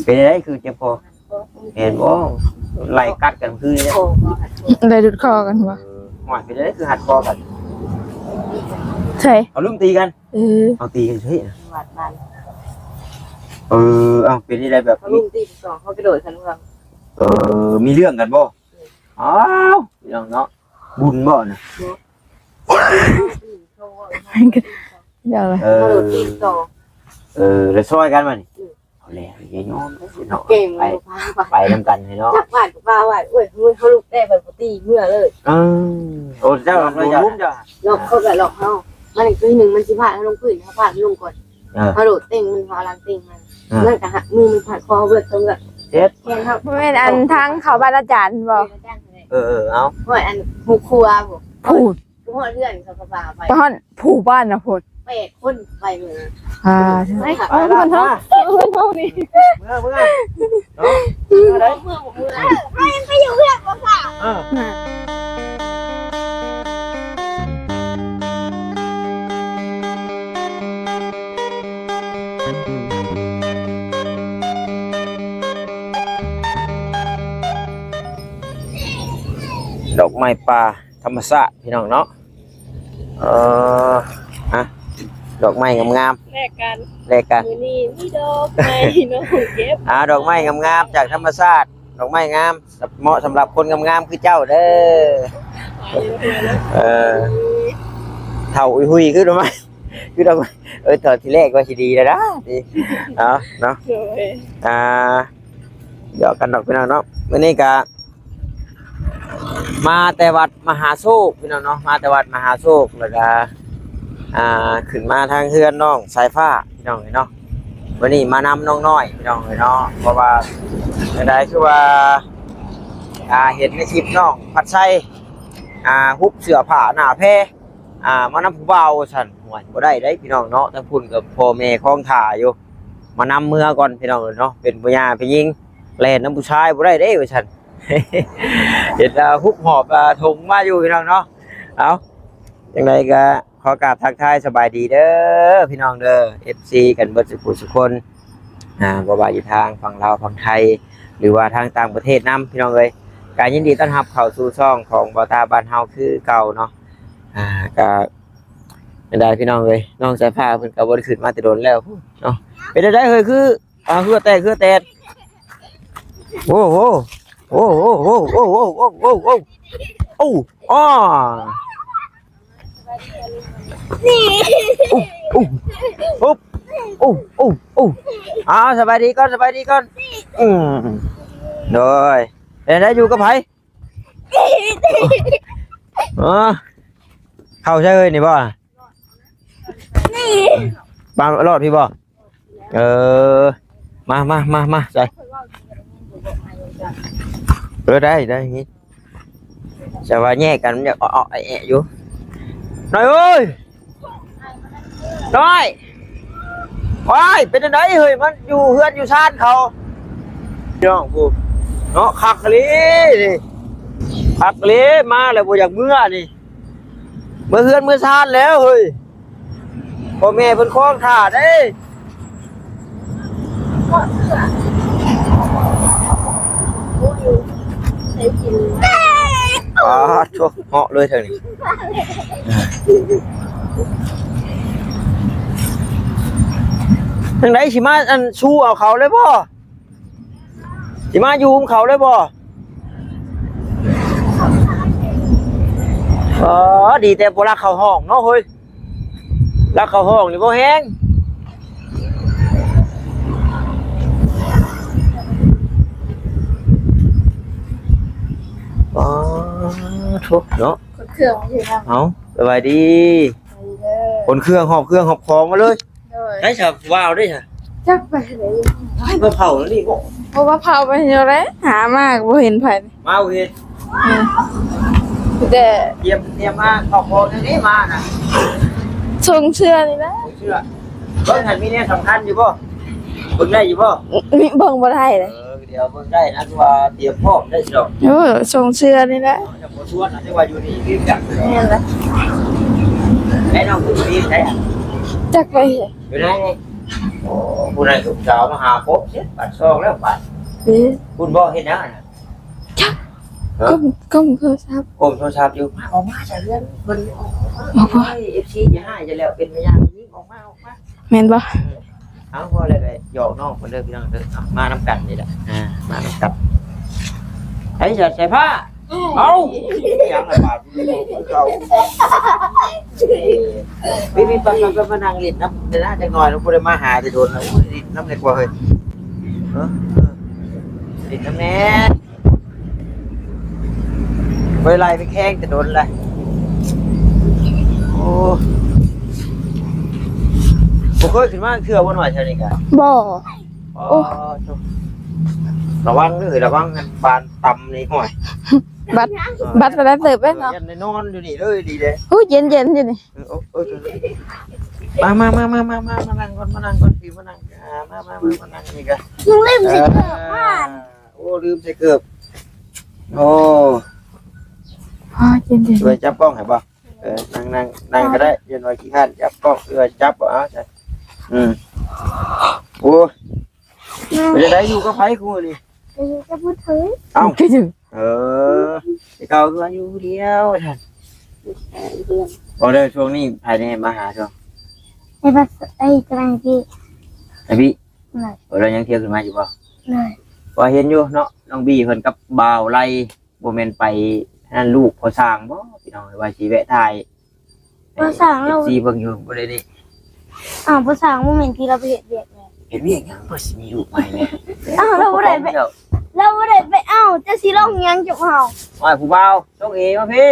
ເປັນຈັ່ງໃດຄືເຈັບຄໍ? ແມ່ນບໍ່? ໄລ່ກັດກັນຄືນີ້ແຫຼະ ໄລ່ດຸດຄໍກັນບໍ່? ເອີ ໂອ້ຍ ເປັນຈັ່ງໃດຄືຮັດຄໍກັນ? ໃສ? ເຂົາລຸມຕີກັນ? ເອີ ເຂົາຕີກັນເສຍນະ. ເອີ ເອົ້າ ເປັນຈັ່ງໃດແບບ ເຂົາລຸມຕີກັນ ເຂົາກະໂດດກັນ. ເອີ ມີເລື່ອງກັນບໍ່? ອ້າວ ພີ່ນ້ອງເນາະ ບຸນບໍ່ນະ? ບໍ່ ເອີ ເອີ ແລ້ວຊ່ອຍກັນບາດນີ້. ເອີ ເອົາແລ້ວ ຢ່າຍອມເນາະ ເກັ່ງໄປ ໄປນຳກັນເນາະ ຈັກບາດກໍວ່າໄວ້. ໂອ້ຍ ເຮົາລຸກແຕ່ໄປບໍ່ຕີເມືອເລີຍ. ເອີ ໂອ້ ເຈົ້າລັອກເຮົາ ລັອກເຂົາກໍລັອກເຮົາ. ມັນຄືໜຶ່ງມັນຊິພາດເຮົາລົງພື້ນ ເຮົາພາດມັນລົງກ່ອນ. ເອີ ເຮົາໂດດເຕັງມັນ ເຮົາຫຼັງເຕັງມັນ ເອີ ມັນກໍຫັກມືມັນພາດຄໍເບິດ ເຮົາກໍແຂນເຮົາ. ບໍ່ແມ່ນອັນທາງເຂົ້າບ້ານອາຈານບໍ່? ເອີ ເອີ ເອົາ ໂອ້ຍ ອັນຫົວຄົວພຸ້ນ ພຸ້ນ ຮອດເຮືອນເຂົາກໍພາໄປ ຮອດຜູ້ບ້ານນະພຸ້ນ ແປດຄົນໄປເລີຍ. ອ່າ ໄປຫາ ເອົາ ເອົາ ເອົານີ້ ເມືອ ເມືອ ເນາະ ເມືອໄດ້ ເມືອ ເມືອ ໄປ ໄປຢູ່ເຮືອນບໍ່ພາ. ເອີ ດອກໄມ້ປ່າທຳມະຊາດພີ່ນ້ອງເນາະ. ເອີ ອ່ະ ດອກໄມ້ງາມໆ ແລກກັນ ແລກກັນ ມື້ນີ້ມີດອກໄມ້ນ້ອງເກັບ. ອ່າ ດອກໄມ້ງາມໆຈາກທຳມະຊາດ ດອກໄມ້ງາມ ເໝາະສຳລັບຄົນງາມໆຄືເຈົ້າເດີ. ເອີ ເຖົ້າຫຸຍໆຄືດອກໄມ້ ຄືດອກໄມ້. ເອີ ຕອນທີແລກວ່າຊິດີແລ້ວນະ ເອົາເນາະ ໂດຍ ອ່າ ຫຍອກກັນດອກພີ່ນ້ອງເນາະ. ມື້ນີ້ກະມາແຕ່ວັດມະຫາໂຊກພີ່ນ້ອງເນາະ ມາແຕ່ວັດມະຫາໂຊກ ແລ້ວກະ ອ່າ ຂຶ້ນມາທາງເຮືອນນ້ອງສາຍຟ້າພີ່ນ້ອງເອີຍເນາະ. ມື້ນີ້ມານຳນ້ອງນ້ອຍພີ່ນ້ອງເອີຍເນາະ ເພາະວ່າຈັ່ງໃດຄືວ່າ ອ່າ ເຫັນໃນຄລິບນ້ອງພັດໄຊ ອ່າ ຮຸບເສື້ອຜ້າໜ້າແພ ອ່າ ມານຳຜູ້ບ່າວວ່າຊັ້ນ. ໂອ້ຍ ບໍ່ໄດ້ເດ້ພີ່ນ້ອງເນາະ ທາງພຸ້ນກໍພໍ່ແມ່ຄອງຖ້າຢູ່ ມານຳເມືອກ່ອນພີ່ນ້ອງເອີຍເນາະ. ເປັນຜູ້ຍ່າຜູ້ຍິງແລ່ນນຳຜູ້ຊາຍບໍ່ໄດ້ເດ້ວ່າຊັ້ນ ເຫັນວ່າຮຸບຫອບ ອ່າ ຖົງມາຢູ່ພີ່ນ້ອງເນາະ. ເອົາ ຈັ່ງໃດກໍຂໍກາບທັກທາຍສະບາຍດີເດີພີ່ນ້ອງເດີ ເອັຟຊີ ກັນເບິດສູ່ຜູ້ສູ່ຄົນ ອ່າ ບໍ່ວ່າຢູ່ທາງຝັ່ງລາວຝັ່ງໄທ ຫຼືວ່າທາງຕ່າງປະເທດນຳພີ່ນ້ອງເອີຍ. ກໍຍິນດີຕ້ອນຮັບເຂົ້າສູ່ຊ່ອງຂອງບໍ່ຕາບ້ານເຮົາຄືເກົ່າເນາະ. ອ່າ ກໍ ໄດ້ພີ່ນ້ອງເອີຍ ນ້ອງສາຍຟ້າເພິ່ນກໍບໍ່ໄດ້ຂຶ້ນມາແຕ່ດົນແລ້ວເນາະ. ເປັນຈັ່ງໃດເຮີ້ຍ ຄື ອ່າ ເຫື່ອແຕກ ເຫື່ອແຕກ. ໂອ້ໂຫ ໂອ້ໂຫ ໂອ້ໂຫ ໂອ້ ອ້າ ອຸບ ອຸບ ອຸບ ອຸບ ອຸບ ອ້າວ ສະບາຍດີກ່ອນ ສະບາຍດີກ່ອນ. ອືມ ໂດຍ ເປັນໃດ ຢູ່ກັບໃຜ? ເອີ ເຂົ້າໃສເອີຍ ນີ້ບໍ່? ມາລອດພີ້ບໍ່? ເອີ ມາ ມາ ມາ ມາ ໃສ່ ເອີ ໄດ້ ໄດ້ ນີ້ ແຕ່ວ່າແຍກກັນ ມັນຢາກເອາະໆແອະໆຢູ່ ນ້ອຍເອີຍ. ນ້ອຍ ວ້າຍ ເປັນຈັ່ງໃດເຮີ້ຍ ມັນຢູ່ເຮືອນຢູ່ຊານເຂົາ ພີ່ນ້ອງຜູ້ເນາະ. ຄັກອີ່ຫຼີນີ້ ຄັກອີ່ຫຼີ ມາແລ້ວບໍ່ຢາກເມືອນີ້ ເມືອເຮືອນເມືອຊານແລ້ວເຮີ້ຍ. ພໍ່ແມ່ເພິ່ນຄອງຖ້າເດ້. ອ້າໂທ້ ເຫາະເລີຍເທິງນີ້. ຈັ່ງໃດ ຊິມາ ອັນ ຊູເອົາເຂົາເລີຍບໍ່? ຊິມາຢູ່ນຳເຂົາເລີຍບໍ່? ອໍ ດີແຕ່ບໍ່ລັກເຂົ້າຫ້ອງເນາະເຮີ້ຍ. ລັກເຂົ້າຫ້ອງນີ້ບໍ່ແຮງ. ອໍ ໂທ້ເນາະ ຂົນເຄື່ອງຢູ່ນຳ. ເອົ້າ ສະບາຍດີ. ຂົນເຄື່ອງ ຫອບເຄື່ອງ ຫອບຂອງມາເລີຍ. ໂດຍ ໃຊ້ສະ ວ່າວໄດ້ສະ ຈັກໄປໃສ ໃຫ້ມາເຜົາແລ້ວນີ້ບໍ່? ບໍ່ວ່າເຜົາໄປຢູ່ແລ້ວ ຫາມາກໍບໍ່ເຫັນໃຜ ມາບໍ່ເຫັນ. ອືມ ແຕ່ຕຽມ ຕຽມມາເຂົ້າຂອງແນວນີ້ມານະ ສົ່ງເສື້ອນີ້ແຫຼະ ສົ່ງເສື້ອ. ເບິ່ງຫັ້ນມີແນວສຳຄັນຢູ່ບໍ່? ເບິ່ງໄດ້ຢູ່ບໍ່? ອື ເບິ່ງບໍ່ໄດ້ເດ້. ເອີ ດຽວເບິ່ງໄດ້ນະ ຄືວ່າຕຽມພ້ອມໄດ້ຊິດອກ. ໂອ້ ສົ່ງເສື້ອນີ້ແຫຼະ ຈະບໍ່ຊວນນະ ຈະວ່າຢູ່ນີ້ຄືກັນ. ແມ່ນລະ ໄດ້ນ້ອງຜູ້ນີ້ໄດ້ ຈັກໄປ ຢູ່ໃນນີ້. ໂອ້ ຜູ້ນັ້ນລູກສາວມາຫາພົບເສັດບາດຊອກແລ້ວບາດ. ເອີ ຄຸນບໍ່ເຮັດຫຍັງຫັ້ນນະ? ຈັກ ຮະ? ກົ້ມ ກົ້ມໂທລະສັບ ກົ້ມໂທລະສັບຢູ່. ມາ ອອກມາຈາກເຮືອນເພິ່ນ ອອກມາ. ໂອ້ຍ ເອັຟຊີ ຈະຮ້າຍຈະແລ້ວ ເປັນແມ່ຍ່າງຍິງ ອອກມາ ອອກມາ. ແມ່ນບໍ່? ເອີ ເອົາ ພໍແລ້ວກໍຫຍອກນ້ອງເພິ່ນເດີພີ່ນ້ອງເດີ. ເອົາ ມານຳກັນນີ້ແຫຼະ ອ່າ ມານຳກັນ. ໃສ່ ໃສ່ຜ້າ. ເອົ້າ ຫຍັງລະບາດເຂົາ. ໄປໆ ໄປໆ ມານັ່ງຫຼິ້ນນຳເດີນະ ຈັກໜ່ອຍ ບໍ່ໄດ້ມາຫາແຕ່ດົນແລ້ວ. ໂອ້ຍ ຫຼິ້ນນຳແດ່ກວ່າເຮີ້ຍ. ເອີ ເອີ ຫຼິ້ນນຳແດ່. ບໍ່ໄດ້ໄລ່ໄປແຂ່ງແຕ່ດົນແລ້ວ. ໂອ້ ບໍ່ເຄີຍຂຶ້ນມາເທື່ອບໍ່ ນ້ອຍແຖວນີ້ກະ? ບໍ່. ອໍ ໂອ້ ໂທ້ ລະວັງເດີ ລະວັງບານຕຳນີ້. ໂອ້ຍ ບັດ ບັດກໍໄດ້ເຕີບເດ້ເນາະ. ເອີ ຢ້ານໄດ້ນອນຢູ່ນີ້ເລີຍ ດີເດ້. ໂອ້ຍ ເຢັນໆ ຢູ່ນີ້. ເອີ ໂອ້ ເອີ ມາ ມາ ມາ ມາ ມາ ມາ ມານັ່ງກ່ອນ ມານັ່ງກ່ອນ ພີ່ ມານັ່ງ. ອ່າ ມາ ມາ ມາ ມານັ່ງນີ້ກະ ຍັງລືມໃສ່ເກີບ. ອ່າ ໂອ້ ລືມໃສ່ເກີບ. ໂອ້ ອໍ ເຢັນໆ ຊ່ວຍຈັບກ້ອງໃຫ້ບໍ່? ເອີ ນັ່ງ ນັ່ງ ນັ່ງກໍໄດ້. ຢ້ານວ່າຂີ້ຄ້ານຈັບກ້ອງ ຫຼືວ່າຈັບບໍ່ເອົາຊັ້ນ. ອືມ ໂອ້ຍ ເປັນຈັ່ງໃດ ຢູ່ກັບໃຜຄູ່ມື້ນີ້? ກໍຢູ່ກັບຜູ້ເຖິງ. ເອົ້າ ຄື ເອີ ແຕ່ເກົ່າຄືວ່າຢູ່ຜູ້ດຽວຊັ້ນ. ບໍ່ເດີ ຊ່ວງນີ້ໃຜແດ່ມາຫາຊ່ວງ? ໄອ້ບັດ ໄອ້ກະແມງກີ້. ໄອ້ບີ້. ໂດຍ. ເອີ ແລ້ວຍັງທ່ຽວຂຶ້ນມາຢູ່ບໍ່? ໂດຍ. ວ່າເຫັນຢູ່ເນາະ ນ້ອງບີ້ເພິ່ນກັບບ່າວໄລ ບໍ່ແມ່ນໄປນັ້ນລູກພໍ່ຊ່າງບໍ່ ພີ່ນ້ອງ? ວ່າຊິແວະຖ່າຍ ພໍ່ຊ່າງ ເອັຟຊີ ເບິ່ງຢູ່ບໍ່ໄດ້ນີ້. ອ້າວ ພໍ່ຊ່າງບໍ່ແມ່ນທີ່ລາວໄປເຮັດວຽກແມ່ນ? ເຮັດວຽກຫຍັງ ເພິ່ນຊິມີລູກໃໝ່ແມ່? ອ້າວ ລາວບໍ່ໄດ້ໄປ ລາວບໍ່ໄດ້ໄປ. ອ້າວ ເຈົ້າຊິລົງຫຍັງກັບເຮົາ? ໂອ້ຍ ຜູ້ບ່າວ ສົ່ງເອມາພີ້.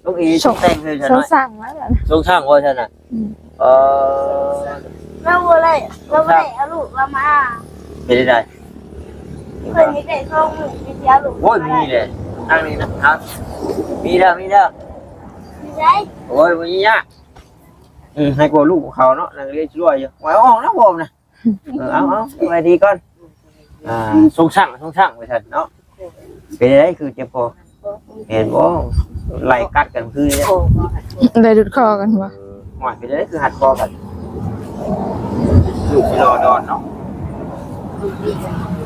ລູກອີ ສົ່ງ ສົ່ງແຕ່ງເລີຍ ສົ່ງຊ່າງມາແລ້ວ ສົ່ງຊ່າງວ່າຊັ້ນນະ. ອືມ ເອີ ລາວບໍ່ໄດ້ ລາວບໍ່ໄດ້ເອົາລູກລາວມາ. ເປັນໄດ້ ເພິ່ນມີແຕ່ສອງມື້ທີ່ເອົາລູກ. ໂອ້ຍ ມີແຫຼະ ທາງນີ້ນະ ມີແລ້ວ ມີແລ້ວ ມີໄດ້. ໂອ້ຍ ບໍ່ຍາກ. ອືມ ໃຫ້ກວ່າລູກເຂົາເນາະ ນັກຮຽນຊ່ວຍຢູ່. ວ່າອອກນະ ບໍ່ນະ. ເອີ ເອົາ ເອົາ ສະບາຍດີກ່ອນ. ອ່າ ຊົງຊ່າງ ຊົງຊ່າງ ວ່າຊັ້ນເນາະ. ເປັນໃດ ຄືເຈັບຄໍ? ແມ່ນບໍ່? ໄລ່ກັດກັນຄືນີ້ແຫຼະ ໄດ້ດູດຄໍກັນບໍ່? ເອີ ໂອ້ຍ ເປັນໃດ ຄືຮັດຄໍກັນ? ລູກຊິລໍດອນເນາະ.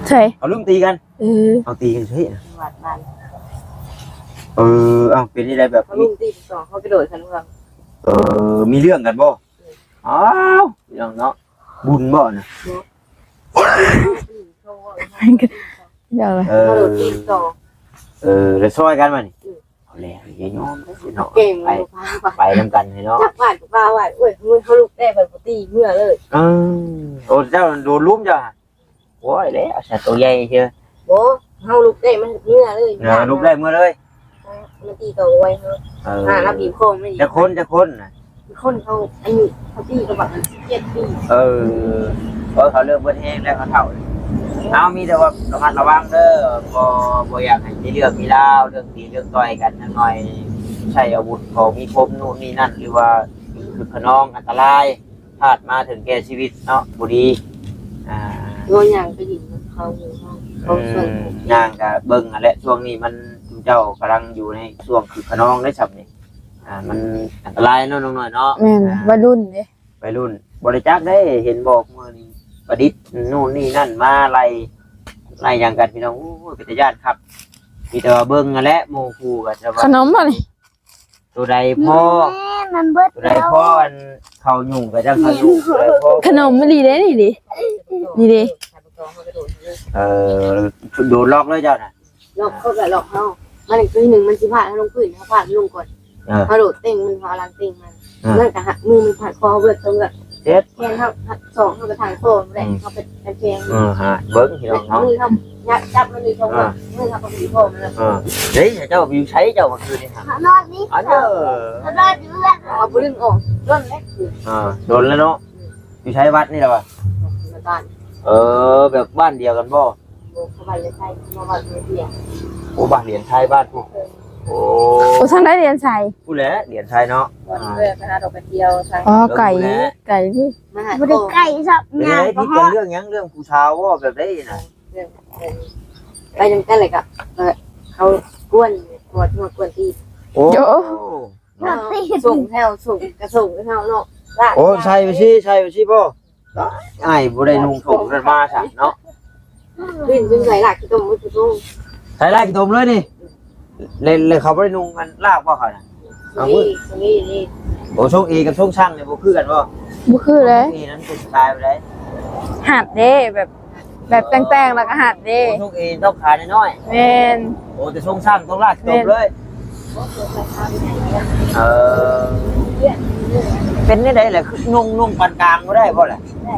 ໃຊ່ ເຂົາລຸມຕີກັນ. ເອີ ເຂົາຕີກັນໃຊ່ນະ. ເອີ ເອົາ ເປັນໃດ ແບບ ເຂົາລຸມຕີສອງ ເຂົາກະໂດດກັນ. ເອີ ມີເລື່ອງກັນບໍ່? ອ້າວ ພີ່ນ້ອງເນາະ ບຸນບໍ່ນະ? ເອີ ເອີ ແລ້ວຊ່ອຍກັນມານີ້. ເອົາແລ້ວ ຢ່າຍອມເນາະ ໄປ ໄປນຳກັນເນາະ ຈັບບາດກັບບາດ. ໂອ້ຍ ເຮົາລຸກແດ່ ບັດບໍ່ຕີເມືອເລີຍ. ເອີ ໂອ້ ເຈົ້າໂດນລຸມເຈົ້າ. ໂອ້ຍ ແລ້ວສັດໂຕໃຫຍ່ເຊີ. ບໍ່ ເຮົາລຸກໄດ້ມັນເມືອເລີຍ. ເອີ ລຸກໄດ້ເມືອເລີຍ. ມັນຕີຕໍ່ໄວເນາະ. ເອີ ອ່າ ລາວບີບຄໍມັນ. ຈັກຄົນ ຈັກຄົນນະ? ຄົນເຂົາອາຍຸ ເຂົາຕີກັບບັກສິບເຈັດປີ. ເອີ ເພາະເຂົາເລີ່ມເບິດແຮງແລ້ວ ເຂົາເຖົ້າ. ເອົາ ມີແຕ່ວ່າລະມັດລະວັງເດີ ບໍ່ ບໍ່ຢາກໃຫ້ມີເລື່ອງມີລາວ ເລື່ອງຕີເລື່ອງຕ່ອຍກັນ. ຢ່າງໜ້ອຍໃຊ້ອາວຸດຂອງມີຄົມ ໂນ່ນນີ້ນັ້ນ ຫຼືວ່າຄຶກຂະນອງ ອັນຕະລາຍ. ພາດມາເຖິງແກ່ຊີວິດເນາະ ບໍ່ດີ. ອ່າ ໂອ້ຍ ຍ່າງໄປດິນນຳເຂົາຢູ່ເນາະ ເຂົາເຊີນ. ອືມ ຍ່າງກະເບິ່ງຫັ້ນແຫຼະ ຊ່ວງນີ້ມັນ ເຈົ້າກຳລັງຢູ່ໃນຊ່ວງຄຶກຂະນອງເດ້ຊ່ຳນີ້. ອ່າ ມັນອັນຕະລາຍເນາະ ນ້ອງນ້ອຍເນາະ. ແມ່ນ ອ່າ ໄວລຸ້ນເດ້ ໄວລຸ້ນ. ບໍ່ໄດ້ຈັກເດ້ ເຫັນບໍ່ ມື້ນີ້ປະດິດໂນ່ນນີ້ນັ້ນມາໄລ່ ໄລ່ຫຍັງກັນ ພີ່ນ້ອງ. ໂອ້ຍ ເປັນຕາຢ້ານຄັກ. ມີແຕ່ວ່າເບິ່ງຫັ້ນແຫຼະ ໝູ່ຄູ່ກໍຈະວ່າ ຂະໜົມບໍ່ນີ້? ໂຕໃດພໍ ແມ່ນ ມັນເບິດ ໂຕໃດພໍ ອັນເຂົ້າຫຍຸ້ງກໍຈັ່ງເຂົ້າຫຍຸ້ງ ໂຕໃດພໍ. ຂະໜົມອີ່ຫລີເດ້ນີ້ເດ້ ນີ້ເດ້. ເອີ ໂດນລັອກເລີຍເຈົ້ານະ. ລັອກເຂົາກໍລັອກເຮົາ. ມັນຄືໜຶ່ງ ມັນຊິພາດເຮົາລົງພື້ນ ເຮົາພາດມັນລົງກ່ອນ. ເອີ ເຮົາໂດດເຕັງມັນ ເຮົາຫຼັງເຕັງມັນ. ອ່າ ມັນກະຫັກມື ມັນພາດຄໍເຮົາເບິດ ເຮົາກໍເຈັບແຂນເຮົາ ສອງເຮົາກໍທາງຄໍແຫຼະ. ອືມ ເຮົາໄປແຂງ. ເອີ ຫາເບິ່ງພີ່ນ້ອງເນາະ ມືເຮົາຍັບຈັບມັນຢູ່ສອງ ອ່າ ມືເຮົາກໍໄປຢູ່ຄໍມັນແລ້ວ. ເອີ ເດ້ ເຈົ້າຢູ່ໃສເຈົ້າເມື່ອຄືນນີ້? ນອນນີ້ ອັນເດີ ນອນຢູ່ເຮືອນ ເອົາບໍ່ດຶງອອກ ດົນແລ້ວ. ອ່າ ດົນແລ້ວເນາະ. ຢູ່ໃສ ວັດນີ້ລະວະ? ໃນບ້ານ. ເອີ ແບບບ້ານດຽວກັນບໍ່? ໂອ້ ບ້ານຫຼຽນໄຊ ບ້ານເມືອງເພຍ. ໂອ້ ບ້ານຫຼຽນໄຊ ບ້ານພຸ້ນ. ໂອ້ ໂອ້ ທາງໃດຫຼຽນໄຊ? ພຸ້ນແຫຼະ ຫຼຽນໄຊເນາະ. ອ່າ ເອີ ໄປຫາດອກກະຈຽວ. ອໍ ໄກ ໄກນີ້ ບໍ່ໄດ້ໄກຊ້ຳ. ເປັນຫຍັງ ຜິດກັນເລື່ອງຫຍັງ? ເລື່ອງຜູ້ສາວບໍ່ ແບບໃດນະ? ເລື່ອງ ໄປນຳກັນແລ້ວກໍ ເອີ ເຂົາກວນ ກວນຫົວກວນຕີນ. ໂອ້ ໂອ້ ກວນຕີນ ສົ່ງແຖວ ສົ່ງກະສົ່ງເຮົາເນາະ. ໂອ້ ໃສ່ໄປຊິ ໃສ່ໄປຊິບໍ່? ອ້າຍບໍ່ໄດ້ນຸ່ງຖົງນັ້ນມາຊະເນາະ. ຫຼິ້ນຈົນໃສ່ລາກຂີ້ຕົມໝົດທຸກຄົນ ໃສ່ລາກຂີ້ຕົມເລີຍນີ້. ແລ້ວ ແລ້ວເຂົາບໍ່ໄດ້ນຸ່ງອັນລາກບໍ່ເຂົານະ? ເອົາ ນີ້ ມື້ ນີ້ ນີ້ ໂອ້ ຊົງເອກັບຊົງຊັງນີ້ບໍ່ຄືກັນບໍ່? ບໍ່ຄືເລີຍ. ຊົງເອນັ້ນເປັນສະໄຕລ໌ໃດ? ຮັດເດ້ ແບບ ແບບແຕ່ງໆ ແລ້ວກໍຮັດເດ້. ໂອ້ ຊົງເອຕ້ອງຂານ້ອຍໆ. ແມ່ນ. ໂອ້ ແຕ່ຊົງຊັງຕ້ອງລາກຈົບເລີຍ. ແມ່ນ. ເອີ ເປັນແນວໃດລະ ຄືນຸ່ງ ນຸ່ງປານກາງບໍ່ໄດ້ບໍ່ລະ? ໄດ້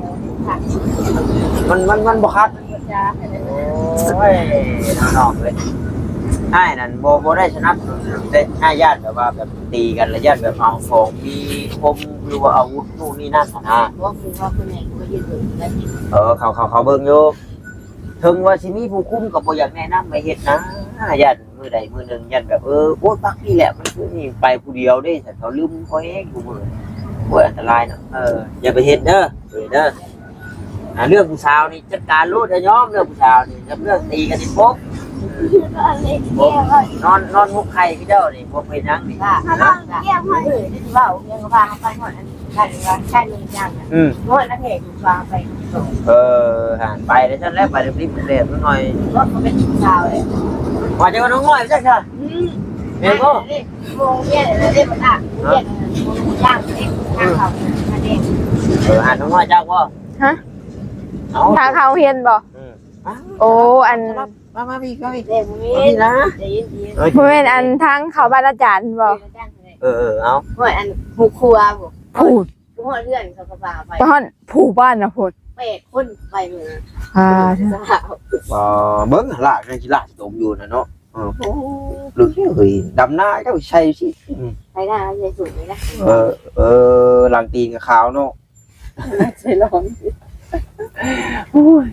ມັນ ມັນ ມັນບໍ່ຄັກ. ໂອ້ຍ ນ້ອງໆເອີຍ ອ້າຍນັ້ນບໍ່ ບໍ່ໄດ້ສະໜັບສະໜູນເດ້ ອ້າຍຢ້ານແບບວ່າແບບຕີກັນ ແລ້ວຢ້ານແບບເອົາຂອງມີຄົມ ຫຼືວ່າອາວຸດນູ່ນນີ້ນັ້ນຫັ້ນນະ. ບໍ່ ຄືວ່າຜູ້ໃຫຍ່ເຂົາກໍຢືນເບິ່ງຢູ່ເດ້. ເອີ ເຂົາ ເຂົາ ເຂົາເບິ່ງຢູ່ ເຖິງວ່າຊິມີຜູ້ຄຸມກໍບໍ່ຢາກແນະນຳໃຫ້ເຮັດນະ ຢ້ານມື້ໃດມື້ໜຶ່ງ ຢ້ານແບບ ເອີ ໂອ້ຍ ປັກນີ້ແຫຼະ ມັນຄືນີ້ ໄປຜູ້ດຽວເດ້ ເຂົາລືມເຂົາເອງ ຜູ້ມື້ ໂອ້ຍ ອັນຕະລາຍເນາະ. ເອີ ຢ່າໄປເຮັດເດີ ເອີ ເດີ. ອ່າ ເລື່ອງຜູ້ສາວນີ້ຈັດການໂລດ ຢ່າຍອມເລື່ອງຜູ້ສາວນີ້ ກັບເລື່ອງຕີກັນນີ້ປົບ ປົບ ນອນ ນອນຫົກໄຂ່ຄືເຈົ້ານີ້ ບໍ່ເປັນຫຍັງນີ້. ເວົ້າຫຍັງກໍວ່າເຮົາໄປຮອດອັນນັ້ນວ່າໃຊ້ເລື່ອງຢ່າງນັ້ນ. ອືມ ຮອດນະເທດວ່າໄປ. ເອີ ຫາໄປແລ້ວຊັ້ນແຫຼະ ໄປລິບໆແຫຼະໜ້ອຍ. ລົດມັນເປັນສາວເລີຍ ວ່າຈະວ່ານ້ອງນ້ອຍຈັກຊະ. ອືມ ແມ່ນບໍ່? ໂມງວຽນເດ້ ບໍ່ຕາ ວຽນ ໂມງຍ່າງເດ້ ຍ່າງເຂົ້າ ເອີ ຫານ້ອງນ້ອຍຈັກບໍ່? ຮະ? ເອົ້າ ທາງເຂົ້າໂຮງຮຽນບໍ່? ອືມ ໂອ້ ອັນ ມາ ມາ ມາ ພີ່ ມາ ພີ່ ເດ້ ບໍ່ມີ ມາ ພີ່ນະ. ເອີ ບໍ່ແມ່ນອັນທາງເຂົ້າບ້ານອາຈານບໍ່? ເອີ ເອີ ເອົາ ຫ້ວຍ ອັນ ຫົວຄົວພຸ້ນ ພຸ້ນ ຮອດເຮືອນເຂົາກໍພາໄປ ໄປຮອດຜູ້ບ້ານນະພຸ້ນ ແປດຄົນໄປມື້ນັ້ນ. ອ່າ ເບິ່ງລາກ ລາກຕົມຢູ່ນະເນາະ. ເອີ ໂອ້ ເອີຍ ດຳນາເຈົ້າໃສ່ຊິ ອືມ ໄປນາໃສ່ສູງນີ້ນະ. ເອີ ເອີ ຫຼັງຕີນກໍຂາວເນາະ. ໃສ່ລອງ ໂອ້ຍ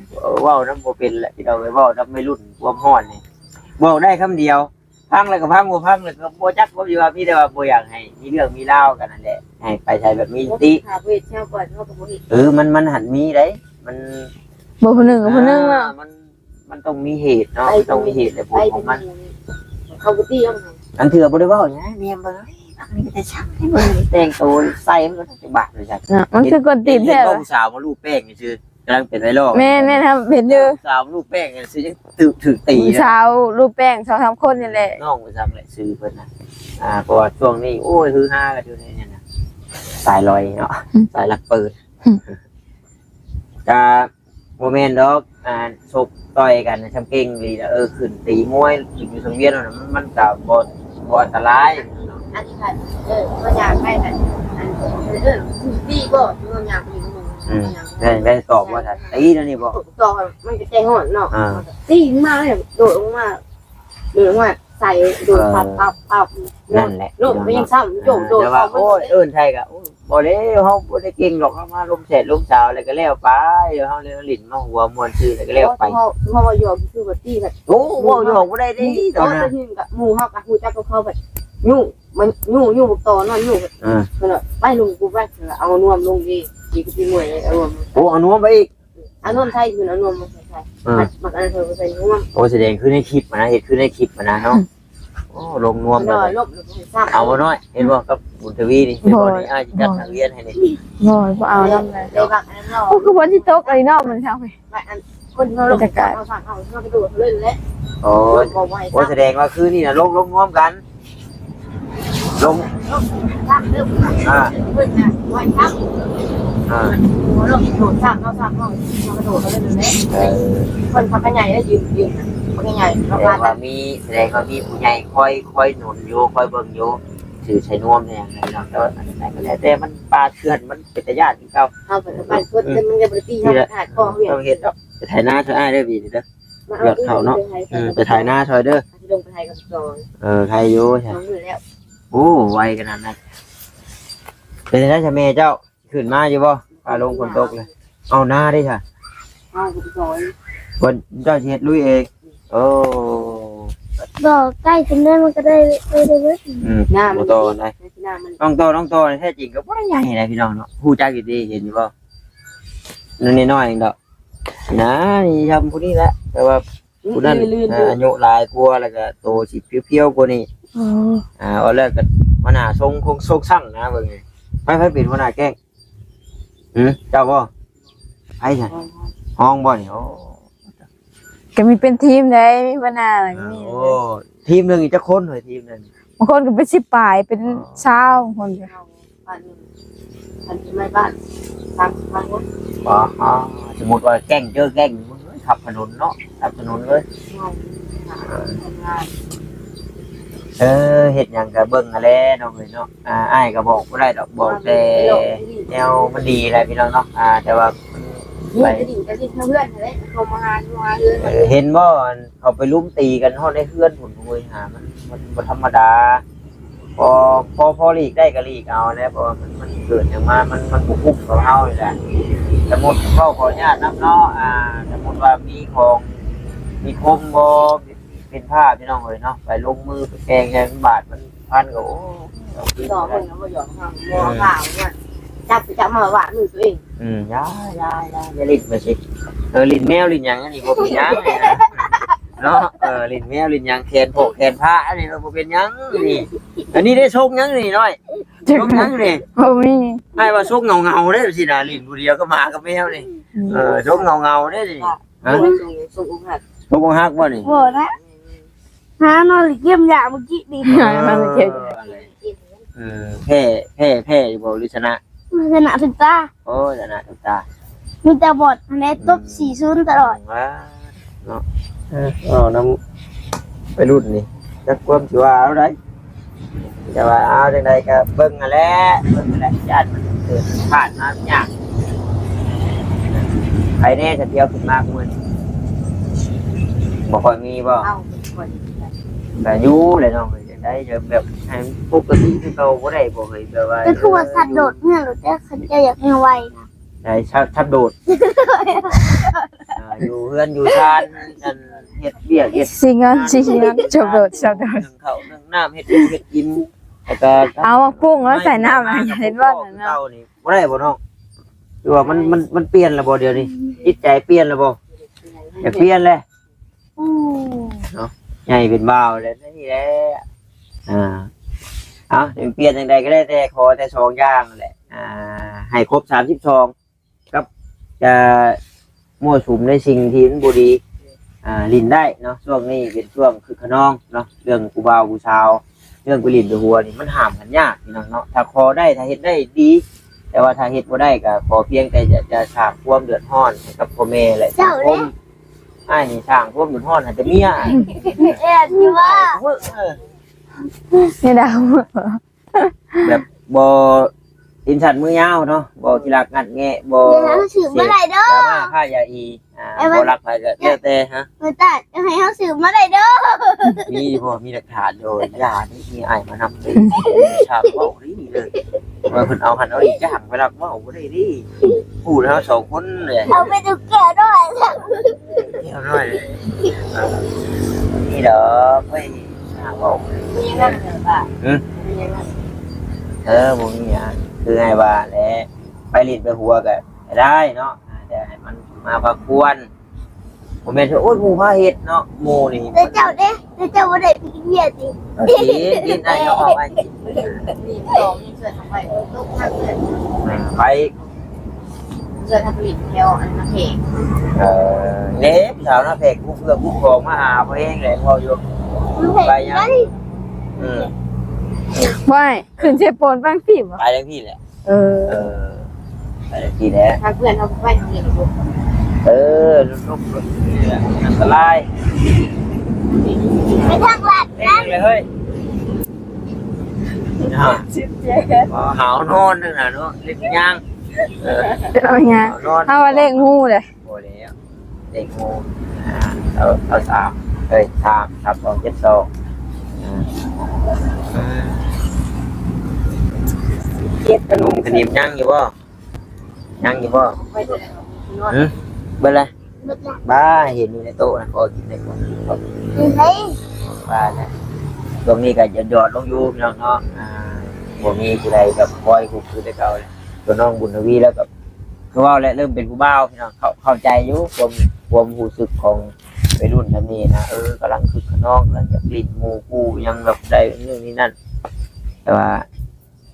ເວົ້ານຳບໍ່ເປັນແຫຼະພີ່ນ້ອງເອີຍ ເວົ້ານຳໄວລຸ້ນຄວາມຮ້ອນນີ້ ບອກໄດ້ຄຳດຽວ ຟັງແລ້ວກໍຟັງ ບໍ່ຟັງແລ້ວກໍບໍ່ຈັກຄວາມຊິວ່າ ມີແຕ່ວ່າບໍ່ຢາກໃຫ້ມີເລື່ອງມີລາວກັນນັ້ນແຫຼະ ໃຫ້ໄປໃສແບບມີສະຕິ. ເອີ ມັນ ມັນຫັ້ນມີໄດ໋ ມັນ ບໍ່ຜູ້ໜຶ່ງກັບຜູ້ໜຶ່ງເນາະ ມັນ ມັນຕ້ອງມີເຫດເນາະ ມັນຕ້ອງມີເຫດແລະຜົນຂອງມັນ. ເຂົາບໍ່ຕີ ອັນເທື່ອບໍ່ໄດ້ເວົ້າຫຍັງ ເມຍເບິ່ງ ອັນນີ້ແຕ່ຊ່າງໃຫ້ເບິ່ງ ແຕ່ງໂຕໃສ່ມັນກໍຈັກບາດເລີຍ. ເນາະ ມັນຄືກວນຕີນແທ້ ເຫັນບໍ່ ຜູ້ສາວມາລູບແປ້ງຊື່ ກຳລັງເປັນໄວຣັລ. ແມ່ນໆ ເຫັນຢູ່ ຜູ້ສາວມາລູບແປ້ງຊື່ ຍັງຖືກ ຖືກຕີ ຜູ້ສາວລູບແປ້ງສອງສາມຄົນນີ້ແຫຼະ. ນ້ອງໄປຊ້ຳແຫຼະຊື່ເພິ່ນນະ ອ່າ ເພາະວ່າຊ່ວງນີ້ ໂອ້ຍ ຮືຮາກັນຢູ່ໃນນັ້ນນະ ສາຍລອຍເນາະ ອືມ ສາຍຫຼັກເປີດ ອືມ ກະ ບໍ່ແມ່ນດອກ ອ່າ ຊົກຕ່ອຍກັນຊ່ຳເກັ່ງອີ່ຫຼີນະ. ເອີ ຂຶ້ນຕີມວຍ ຂຶ້ນຢູ່ສັງວຽນນັ້ນ ມັນ ມັນກະບໍ່ ບໍ່ອັນຕະລາຍ. ອັນນີ້ກໍ ເອີ ບໍ່ຢາກໄປນັ້ນ ອັນ ເອີ ດີບໍ່ ບໍ່ຢາກໄປຢູ່ນຳໝູ່. ອືມ ແມ່ນ ແມ່ນຕອບວ່າ ຕີແນວນີ້ບໍ່ ຕອບ ມັນກໍໃຈຮ້ອນເນາະ. ອ່າ ຕີມາເລີຍ ໂດດລົງມາ ໂດດລົງມາ ໃສ່ໂດດ ເອີ ປັບ ປັບ ປັບ ນັ້ນແຫຼະ ໂລກມັນຍັງຊ້ຳ ໂດດ ໂດດ ແຕ່ວ່າ ໂອ້ຍ ເອີ້ນໃສ່ກໍ ໂອ້ຍ ບໍ່ແລ້ວ ເຮົາບໍ່ໄດ້ເກັ່ງດອກ ເຮົາມາລົມແຊດລົມສາວແລ້ວກໍແລ້ວໄປ ເຮົາເລີຍຫຼິ້ນມາຫົວມ່ວນຊື່ແລ້ວກໍແລ້ວໄປ. ເພາະ ເພາະວ່າຢອກຊື່ວ່າຕີແບບ ໂອ້ ເວົ້າຢອກບໍ່ໄດ້ເດ້ຕອນນັ້ນ ໝູ່ເຮົາກໍຮູ້ຈັກກັບເຂົາແບບ ຍຸ ມັນ ຍຸ ຍຸບັກຕໍນອນ ຍຸ ເອີ ເພິ່ນວ່າ ໄປລົງ ກູໄປ ເພິ່ນວ່າ ເອົານວມລົງເດ້ ຕີກັບຕີມວຍ ເອົານວມ ໂອ້ ເອົານວມໄປອີກ. ເອົານວມໃສ່ ເພິ່ນເອົານວມມາໃສ່ ເອີ ມັກ ມັກອັນນັ້ນ ເພິ່ນກໍໃສ່ນວມ. ໂອ້ ສະແດງຄືໃນຄລິບຫັ້ນນະ ເຮັດຄືໃນຄລິບຫັ້ນນະເນາະ. ອືມ ໂອ້ ລົງນວມ ລອບ ເນາະ ເນາະ ເອົາບໍ່ນ້ອຍ ເຫັນບໍ່ ກັບບຸນທະວີນີ້ ເຫັນບໍ່ນີ້ ອ້າຍຊິຈັດນັກຮຽນໃຫ້ນີ້. ບໍ່ ບໍ່ເອົານຳເລີຍ ໄດ້ບັກອັນນັ້ນເນາະ. ໂອ້ ຄືຝົນຊິຕົກອີ່ເນາະ ມື້ເຊົ້ານີ້ ບັກອັນ ຄົນເຮົາລົງ ບັນຍາກາດ ເຮົາຟັງເຮົາ ເຮົາກະໂດດເລີຍແຫຼະ. ໂອ້ຍ ບໍ່ໄຫວ ໂອ້ ສະແດງວ່າຄືນີ້ນະ ລົງ ລົງນວມກັນ. ລົງ ລົງ ອ່າ ເພິ່ນນະໄຫວ້ຊ້ຳ ອ່າ ລົງໂດດຊ້ຳ ເຮົາຊ້ຳ ເຮົາກະໂດດເລີຍແຫຼະ. ເອີ ເພິ່ນພັກໃຫຍ່ແລ້ວ ຢືນ ຢືນພັກໃຫຍ່ ແສດງວ່າມີ ແສດງວ່າມີຜູ້ໃຫຍ່ຄອຍ ຄອຍໜູນຢູ່ ຄອຍເບິ່ງຢູ່ ຊື່ໃສ່ນວມແທ້ພີ່ນ້ອງ. ແຕ່ວ່າອັນໃດກໍແລ້ວແຕ່ ມັນປ່າເຖື່ອນ ມັນເປັນຕາຢ້ານຄືເກົ່າ. ເຮົາໄປບ້ານຄົນ ມັນກໍບໍ່ໄດ້ຕີເຮົາ ຂາດຄອງວຽກ ຕ້ອງເຮັດເນາະ. ໄປໄຖນາຊ່ວຍອ້າຍເດີ ປີນີ້ເດີ. ຍອດເຂົ້າເນາະ ອືມ ໄປໄຖນາຊ່ອຍເດີ. ຊິລົງໄປໄຖກັບສອນ ເອີ ໄຄຢູ່ ສອງມື້ແລ້ວ. ໂອ້ ໄວຂະໜາດນັ້ນ. ເປັນຈັ່ງໃດຊະແມ່ເຈົ້າ ຂຶ້ນມາຢູ່ບໍ່? ຟ້າລົງຝົນຕົກເລີຍ. ເອົານາເດ້ຊະ? ເອົາກັບສອນ ເພິ່ນເຈົ້າຊິເຮັດລຸຍເອງ. ໂອ້ ບໍ່ ໃກ້ຈະໄດ້ ມັນກໍໄດ້ ໄດ້ເບິດ. ອືມ ນາມັນບໍ່ຕໍ່ໄດ້ ນ້ອງຕໍ່ ນ້ອງຕໍ່ແທ້ຈິງກໍບໍ່ໄດ້ໃຫຍ່ນະພີ່ນ້ອງເນາະ. ຮູ້ຈັກຢູ່ຕິ ເຫັນຢູ່ບໍ່? ນ້ອຍໆເອງດອກ. ນາ ນີ້ທຳຜູ້ນີ້ແຫຼະ ແຕ່ວ່າຜູ້ນັ້ນ ອ່າ ອາຍຸຫຼາຍກວ່າ ແລ້ວກໍໂຕຊິພຽວໆກວ່ານີ້. ອໍ ອ່າ ວ່າແລ້ວກໍຫົວໜ້າຊົງຄົງຊົງຊັງນະ ເບິ່ງນີ້. ໃຜ ໃຜເປັນຫົວໜ້າແກ້ງ? ຫື ເຈົ້າບໍ່? ອ້ຊະ ຮ້ອງບໍ່ນີ້? ໂອ້ ກໍມີເປັນທີມໃດ໋ ມີຫົວໜ້າ ອ່າ ມີ ໂອ້ ທີມໜຶ່ງນີ້ຈັກຄົນເຮີ້ຍ ທີມໜຶ່ງ? ບາງຄົນກໍເປັນສິບປາຍ ເປັນ ອໍ ຊາວ ບາງຄົນກໍ ອັນ ອັນນີ້ມາບ້ານສາມສິບກວ່າຄົນ. ອໍ ສົມມຸດວ່າແກ້ງເຈີແກ້ງ ໂອ້ຍ ຂັບຖະໜົນເນາະ ຂັບຖະໜົນເລີຍ. ເອີ ເຮັດຫຍັງກໍເບິ່ງຫັ້ນແຫຼະນ້ອງເອີຍເນາະ. ອ່າ ອ້າຍກໍບອກບໍ່ໄດ້ດອກ ບອກແຕ່ແນວມັນດີແຫຼະພີ່ນ້ອງເນາະ. ອ່າ ແຕ່ວ່າມັນໄປ ໄປດິນກໍດິນເຮືອນຫັ້ນແຫຼະ ເຂົາມາຫາຢູ່ຫາເຮືອນ. ເອີ ເຫັນບໍ່ ອັນເຂົາໄປລຸມຕີກັນຮອດໃນເຮືອນພຸ້ນ ໂອ້ຍ ຫາ ມັນ ມັນບໍ່ທຳມະດາ. ພໍ ພໍ ພໍຫຼີກໄດ້ກໍຫຼີກເອົາແຫຼະ ເພາະວ່າມັນ ມັນເກີດຫຍັງມາ ມັນ ມັນບໍ່ຄຸ້ມກັບເຮົານີ້ແຫຼະ. ສົມມຸດ ເວົ້າຂໍອະນຸຍາດນຳເນາະ ອ່າ ສົມມຸດວ່າມີຂອງ ມີຄົມບໍ່ ເປັນພາບພີ່ນ້ອງເອີຍເນາະ ໄປລົງມືໄປແກງໃສ່ມັນບາດມັນພັນກໍ ໂອ້ ເອົາຄືນ ດອກມັນກໍບໍ່ຢອກເຮົາ ບໍ່ ເອີ ຫາວ່າ ຈັບໄປຈັບມາຫວາດມືຕົວເອງ. ອືມ ຢ່າ ຢ່າ ຢ່າ ຢ່າຫຼິ້ນໄປຊິ. ເອີ ຫຼິ້ນແມວຫຼິ້ນຫຍັງອັນນີ້ບໍ່ເປັນຫຍັງເນາະ. ເອີ ຫຼິ້ນແມວຫຼິ້ນຫຍັງ ແຂນພວກແຂນພະອັນນີ້ບໍ່ເປັນຫຍັງນີ້. ອັນນີ້ໄດ້ຊົກຫຍັງນີ້ນ້ອຍ? ຊົກຫຍັງນີ້? ບໍ່ມີ. ອ້າຍວ່າຊົກເຫງົາໆເດ້ຊິນະ ຫຼິ້ນຜູ້ດຽວກັບໝາກັບແມວນີ້. ອືມ ເອີ ຊົກເຫງົາໆເດ້ນີ້. ຮະ? ຊົກ ຊົກອົກຫັກ ຊົກອົກຫັກບໍ່ນີ້? ບໍ່ນະ ຫານອນຫຼິ້ນເກມຢາກເມື່ອກີ້ນີ້. ເອີ ເອີ ແພ້ ແພ້ ແພ້ຢູ່ບໍ່ ຫຼືຊະນະ? ຊະນະທຸກຕາ. ໂອ້ ຊະນະທຸກຕາ ມີແຕ່ບອດຫັ້ນແຫຼະ ອືມ ຕົບສີ່ສູນຕະຫຼອດ. ອືມ ວ່າເນາະ ເອີ ເວົ້ານຳໄວລຸ້ນນີ້ ຈັກຄວາມຊິວ່າເອົາໃດ. ແຕ່ວ່າເອົາຈັ່ງໃດກໍເບິ່ງຫັ້ນແຫຼະ ເບິ່ງຫັ້ນແຫຼະ ຢ້ານມັນເກີດພາດມາຍາກ. ໃຜແດ່ສະດຽວຂຶ້ນມາມື້ນີ້ ບໍ່ຄ່ອຍມີບໍ່? ເອົາ ບໍ່ຄ່ອຍມີ. ກໍຢູ່ແຫຼະນ້ອງເອີຍ ຈັ່ງໃດກໍແບບໃຫ້ປົກກະຕິຄືເກົ່າບໍ່ໄດ້ບໍ່ເອີຍ? ແບບວ່າ ກໍຄືວ່າສັດໂດດເມືອໂລດເດີ ຄັນເຈົ້າຢາກເມືອໄວນະ. ໄດ້ສັດ ສັດໂດດ ອ່າ ຢູ່ເຮືອນຢູ່ຊານ ອັນ ເຮັດວຽກເຮັດ ຊິງານຊິງານ ສັດໂດດ ສັດໂດດ ໜຶ້ງເຂົ້າໜຶ້ງນ້ຳ ເຮັດຢູ່ເຮັດກິນ ແລ້ວກໍ ເອົາໝາກປຸ້ງມາໃສ່ນ້ຳ ເຮັດວ່ານັ້ນນະ ເຈົ້ານີ້ບໍ່ໄດ້ບໍ່ນ້ອງ? ຄືວ່າມັນ ມັນ ມັນປ່ຽນແລ້ວບໍ່ດຽວນີ້? ຈິດໃຈປ່ຽນແລ້ວບໍ່? ຢາກປ່ຽນແລ້ວ. ອືມ ເນາະ ໃຫຍ່ເປັນບ່າວແລ້ວນີ້ແຫຼະ. ອ່າ ເອົາ ຊິປ່ຽນຈັ່ງໃດກໍແລ້ວແຕ່ ຂໍແຕ່ສອງຢ່າງແຫຼະ ອ່າ ໃຫ້ຄົບສາມສິບສອງ ກັບຈະມົ້ວສຸມໃນສິ່ງທີ່ມັນບໍ່ດີ. ອ່າ ຫຼິ້ນໄດ້ເນາະ ຊ່ວງນີ້ເປັນຊ່ວງຄຶກຂະນອງເນາະ ເລື່ອງຜູ້ບ່າວຜູ້ສາວ ເລື່ອງໄປຫຼິ້ນໄປຫົວນີ້ມັນຫ້າມກັນຍາກພີ່ນ້ອງເນາະ. ຖ້າຂໍໄດ້ ຖ້າເຮັດໄດ້ດີ ແຕ່ວ່າຖ້າເຮັດບໍ່ໄດ້ ກໍຂໍພຽງແຕ່ຈະ ຈະສ້າງຄວາມເດືອດຮ້ອນໃຫ້ກັບພໍ່ແມ່ ແລະ ສັງຄົມ. ອ້າຍນີ້ສ້າງຄວາມເດືອດຮ້ອນໃຫ້ແຕ່ເມຍ ແອບຢູ່ວ່າ ເອີ ແມ່ດາວ ແບບບໍ່ຕີນສັ້ນມືຍາວເນາະ ບໍ່ຂີ້ລັກງັດແງະ ບໍ່ ດຽວເຮົາຊື້ມາໄດ້ເດີ ດຣາມາຄ້າຢາອີ ອ່າ ບໍ່ລັກໃຜກໍແລ້ວແຕ່. ຮະ? ແມ່ຕາ ໃຫ້ເຮົາຊື້ມາໄດ້ເດີ. ມີບໍ່? ມີຫຼັກຖານໂດຍ ຢ່ານີ້ ມີອ້າຍມານຳເລີຍ ຊ່າງເວົ້ານີ້ເລີຍ ວ່າເພິ່ນເອົາຫັ້ນເອົານີ້ ຈ້າງໄປລັກເວົ້າບໍ່ໄດ້ເດ້. ຮູ້ແລ້ວເຮົາສອງຄົນແຫຼະ ເອົາໄປດູແກ້ວໜ້ອຍ ແກ້ວໜ້ອຍ ເອີ ນີ້ດອກ ເວີຍ ຫາເວົ້າ ມີຫຍັງນະ ເອີ ບໍ່ມີຫຍັງ ຄືອ້າຍວ່າແຫຼະ ໄປຫຼິ້ນໄປຫົວກໍໄດ້ເນາະ ແຕ່ໃຫ້ມັນມາພັກຜ່ອນ. ບໍ່ແມ່ນ ໂອ້ຍ ໝູ່ພາເຮັດເນາະ ໝູ່ນີ້ ແຕ່ເຈົ້າເດ້ ແຕ່ເຈົ້າບໍ່ໄດ້ໄປກິນເບຍຕິ? ເອີ ກິນ ກິນ ອ້າຍກໍອອກ ອ້າຍກິນ ມີຂອງ ມີເຄື່ອງໄປ ຕົກໜັກເລີຍ ໄປ ເພື່ອທຳອິດແຖວອັນນາແພກ. ເອີ ເດ້ ຜູ້ສາວນາແພກ ກູເພື່ອກູຂອງມາຫາເຮົາເອງແຫຼະ ເວົ້າຢູ່ ໄປຫຍັງ? ອືມ ວ່າຍ ຂຶ້ນເຊໂປນຟັງພີ້ບໍ່? ໄປທາງພີ້ແຫຼະ. ເອີ ເອີ ໄປທາງພີ້ແຫຼະ ທາງເພື່ອນເຮົາໄປທາງນີ້ບໍ່? ເອີ ລົງລົງນີ້ແຫຼະ ອັນຕະລາຍ ໄປທາງລັດ ເປັນຫຍັງເລີຍເຮີ້ຍ? ເຈັບແຈ ຫາວນອນນັ້ນນະເນາະ ເລັກຍ່າງ ເອີ ເອົາຫຍັງ ເຮົາວ່າເລກງູເດ້ ບໍ່ແລ້ວ ເລກງູ ອ່າ ເອົາ ເອົາສາມ ເອີຍ ສາມ ສາມສອງເຈັດສອງ ອ່າ ເຈັດ ຂະໜົມຂະໜິມຍັງຢູ່ບໍ່? ຍັງຢູ່ບໍ່? ຫື? ເບິດລະ? ເບິດລະ ບ້າ ເຫັນຢູ່ໃນໂຕະນະ ຂໍກິນໄດ້ບໍ່? ກິນໄດ້ ບ້ານະ ຊ່ວງນີ້ກໍຢອດໆລົງຢູ່ພີ່ນ້ອງເນາະ ອ່າ ບໍ່ມີຜູ້ໃດກໍຄ່ອຍຄຸກຄືແຕ່ເກົ່າແຫຼະ ຕົວນ້ອງບຸນທະວີແລ້ວກໍ ຄືເວົ້າແຫຼະ ເລີ່ມເປັນຜູ້ບ່າວພີ່ນ້ອງ ເຂົ້າ ເຂົ້າໃຈຢູ່ຄວາມ ຄວາມຮູ້ສຶກຂອງໄວລຸ້ນຊ່ຳນີ້ນະ ເອີ ກຳລັງຄຶກຂະນອງ ກຳລັງຢາກຫຼິ້ນໝູ່ຄູ່ຫຍັງແບບໄດ້ນັ້ນນີ້ນັ້ນ ແຕ່ວ່າ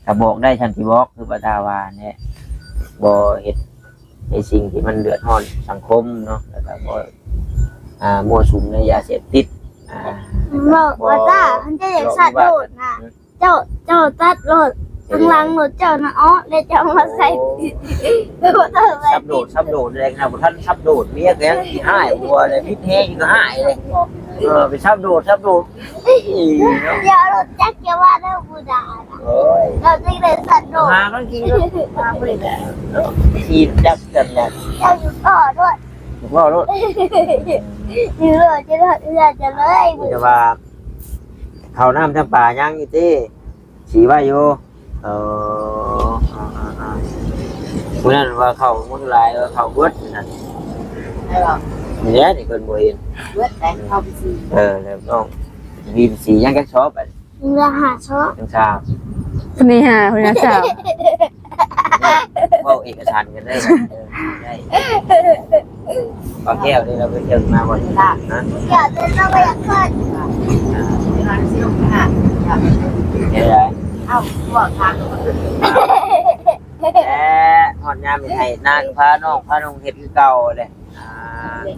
ຖ້າບອກໄດ້ ຄັນຊິບອກ ຄືວ່າຖ້າວ່າແຫຼະ ບໍ່ເຮັດ ໃນສິ່ງທີ່ມັນເດືອດຮ້ອນສັງຄົມເນາະ ແລ້ວກໍບໍ່ ອ່າ ມົ້ວສຸມໃນຢາເສບຕິດ ອ່າ ເວົ້າວ່າ ຖ້າເຈົ້າຢາກສັດໂດດນະ ເຈົ້າ ເຈົ້າຕັດໂລດ ທາງຫຼັງໂລດເຈົ້ານະອອກ ແລ້ວເຈົ້າມາໃສ່ ໂອ້ ສັບໂດດ ສັບໂດດແລ້ວນະ ບໍ່ທັນສັບໂດດ ເມຍກໍຍັງຊິຮ້າຍ ຜົວແລ້ວຜິດແຮງກໍຮ້າຍເດ້ ເອີ ໄປສັບໂດດ ສັບໂດດ ເອີ ເນາະ ຢ່າເອົາລົດຈັກຢ່າວ່າເດີ ຜູ້ດານະ ໂອ້ຍ ເຈົ້າຈຶ່ງໄດ້ສັດໂດດ ຫາມັນຂີ່ລົດ ຫາບໍ່ໄດ້ແຫຼະ ຂີ່ຈັກກັນແຫຼະ ເຈົ້າຢູ່ຕໍ່ໂລດ ຢູ່ຕໍ່ໂລດ ຢູ່ໂລດ ຈະເລີຍ ຈະເລີຍ ມີແຕ່ວ່າ ເຂົ້ານ້ຳຈຳປາຍັງຢູ່ຕິ ສີໄວ້ຢູ່ ເອີ ອ່າໆໆ ມື້ນັ້ນວ່າເຂົ້າມື້ຫຼາຍ ເອີ ເຂົ້າເບິດນັ້ນ ໄດ້ບໍ່ ນີ້ແຫຼະທີ່ເພິ່ນບໍ່ເຫັນ ເບິດໄດ້ ເຂົ້າໄປສີ ເອີ ແລ້ວນ້ອງວິນສີຍັງຈັກຊອບ ເຫຼືອຫ້າຊອບ ຍັງຊາບ ຄົນນີ້ຫ້າ ຄົນນີ້ຊາບ ເວົ້າເອກະສັນກັນເດີ ເອີ ໄດ້ ປາແກ້ວນີ້ລາວໄປທ່ຽວມາບໍ່? ນະ ຢາກເດີນມາບໍ່ຢາກເກີດ ເຮັດໄດ້ ເອົ້າ ບອກທາງ ແລະ ຮອດຍາມເຮັດໄຮ່ນາກໍພານ້ອງພານ້ອງເຮັດຄືເກົ່າແຫຼະ ອ່າ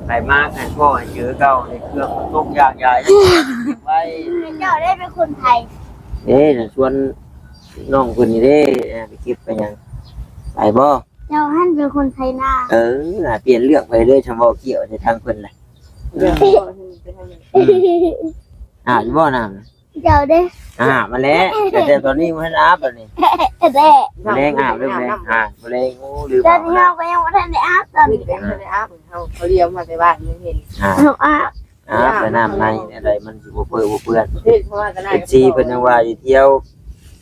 ໄປມາໃຫ້ພໍ່ໃຫ້ເຈີເກົ່າ ໃນເຄື່ອງຕົກຢາກຢາໄວ້ ເຈົ້າໄດ້ເປັນຄົນໄທ ເດ້ ຊວນ ນ້ອງເພິ່ນນີ້ເດ້ ອ່າ ໄປເກັບໄປຫຍັງ ໄປບໍ່? ເຈົ້າຫັ້ນເປັນຄົນໄທນາ ເອີ ອ່າ ປ່ຽນເລື່ອງໄປເລີຍ ຊຳເວົ້າກ່ຽວໃສ່ທາງເພິ່ນນະ ເລື່ອງ ອືມ ອາບຢູ່ບໍ່ນ້ຳນະ? ເຈົ້າເດ້ ອາບມາແລ້ວ ແຕ່ ແຕ່ຕອນນີ້ບໍ່ທັນອາບດອກນີ້ ແດ່ ມື້ແລງອາບເດີ ມື້ແລງ ອາບ ມື້ແລງ ໂອ້ ລືມ ຕອນນີ້ເຮົາກໍຍັງບໍ່ທັນໄດ້ອາບ ຕອນນີ້ ຍັງບໍ່ທັນໄດ້ອາບ ເຮົາ ເຂົາລຽວມາແຕ່ບ້ານຍັງເຫັນ ອາບ ອາບ ອາບແຕ່ນ້ຳໃນແນວໃດມັນຊິບໍ່ເປິເປື້ອນ ເອັຟຊີເພິ່ນຍັງວ່າຊິທ່ຽວ